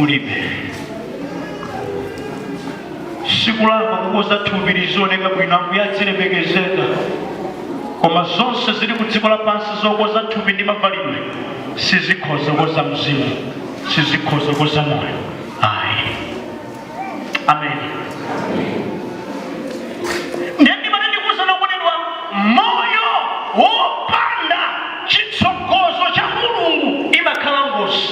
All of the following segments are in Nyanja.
Mulibe. Sikulakwa kukoza thupi lizioneka bwino, Ambuye adzilemekezeka, koma zonse zili ku dziko lapansi zokoza thupi ndi mavalidwe sizikhoza kukoza mzimu, sizikhoza kukoza moyo ayi. Amen. Ndiye ndimati ndikuuzeni okondedwa, moyo wopanda chitsogozo cha Mulungu imakhala ngozi.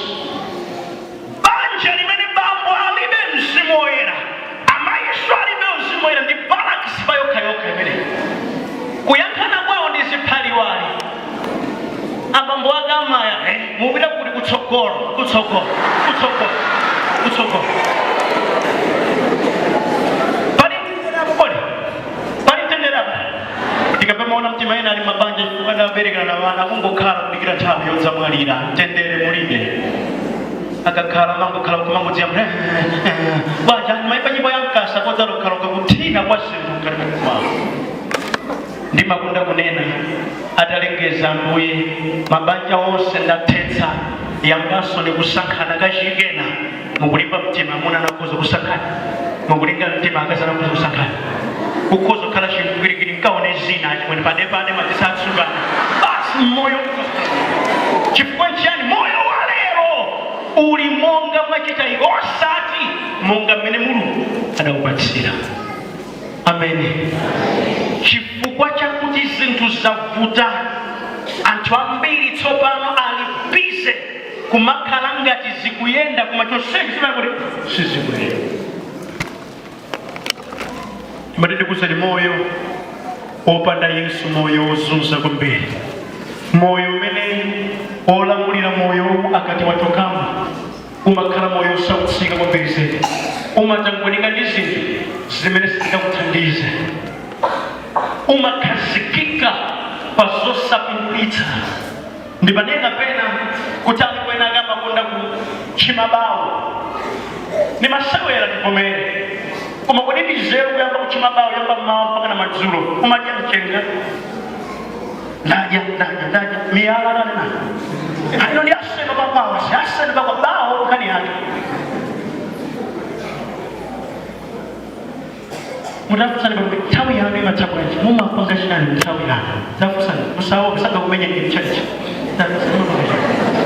Banja limene bambo alibe Mzimu Woyera, amayinso alibe Mzimu Woyera, ndi balakisi pa yokhayokha imeneyi. Kuyankhana kwawo ndi ziphaliwali. Abambo ake amaya, eh, mupita kuti? Kutsogolo, kutsogolo, kutsogolo, kutsogolo. Pali mtendere apo kodi? Pali mtendere apo? Tikapemaona mtima ena ali mabanja chifukwa adaberekana na ana, akungokhala kudikira nthawi yodzamwalira. Mtendere mulibe. Akakhala mangokhala kumangodziyamba banja, maimba nyimbo ya mkasa kodzalokhaloka kuthina kwa zinthu mkati mwawo. Ndimakonda kunena, atalengeza Ambuye mabanja onse ndathetsa, yambanso ni kusankhana kachikena. Mukulimba mtima amuna anakhoza kusankhana, mukulimba mtima akazi anakhoza kusankhana, kukhoza kukhala chimkwirikiri nkaone zina chimwene padepade madzisatsukana basi moyo. Chifukwa nchiyani? Moyo wa lero uli monga mwachitayiko, osati monga mmene Mulungu adaupatsira. Amene. Chifukwa chakuti zinthu zavuta, anthu ambiri tsopano ali busy kumakhala ngati zikuyenda, koma chonsecho zimakuti sizikuyenda. Ndimati ndikuuzeni, moyo wopanda Yesu, moyo wozunza kwambiri, moyo umene olamulira moyo akati wachokamo, umakhala moyo osautsika kwambiri zedi. Umatangwanika ndi zinthu zimene sizingakuthandize, umakhazikika pa zosapindulitsa. Ndimanena pena kuti alipo ena akamakonda kutchima bawo, nimasewera, ndivomere, koma kodi ndizeru kuyamba kutchima bawo, yamba mmawa mpaka na madzulo, umadya mchenga, ndadya, ndadya, ndadya miyala nanena aino ndi aseno pakwawa, si aseno pakwa bawo, nkhani yake mutafunsani pakuti nthawi yanu imatha bwanji, mumapanga chiyani nthawi yanu? Tafunsani, musawo sanga kumenya ndi mchachi. Tafunsani, mumapanga chiyani?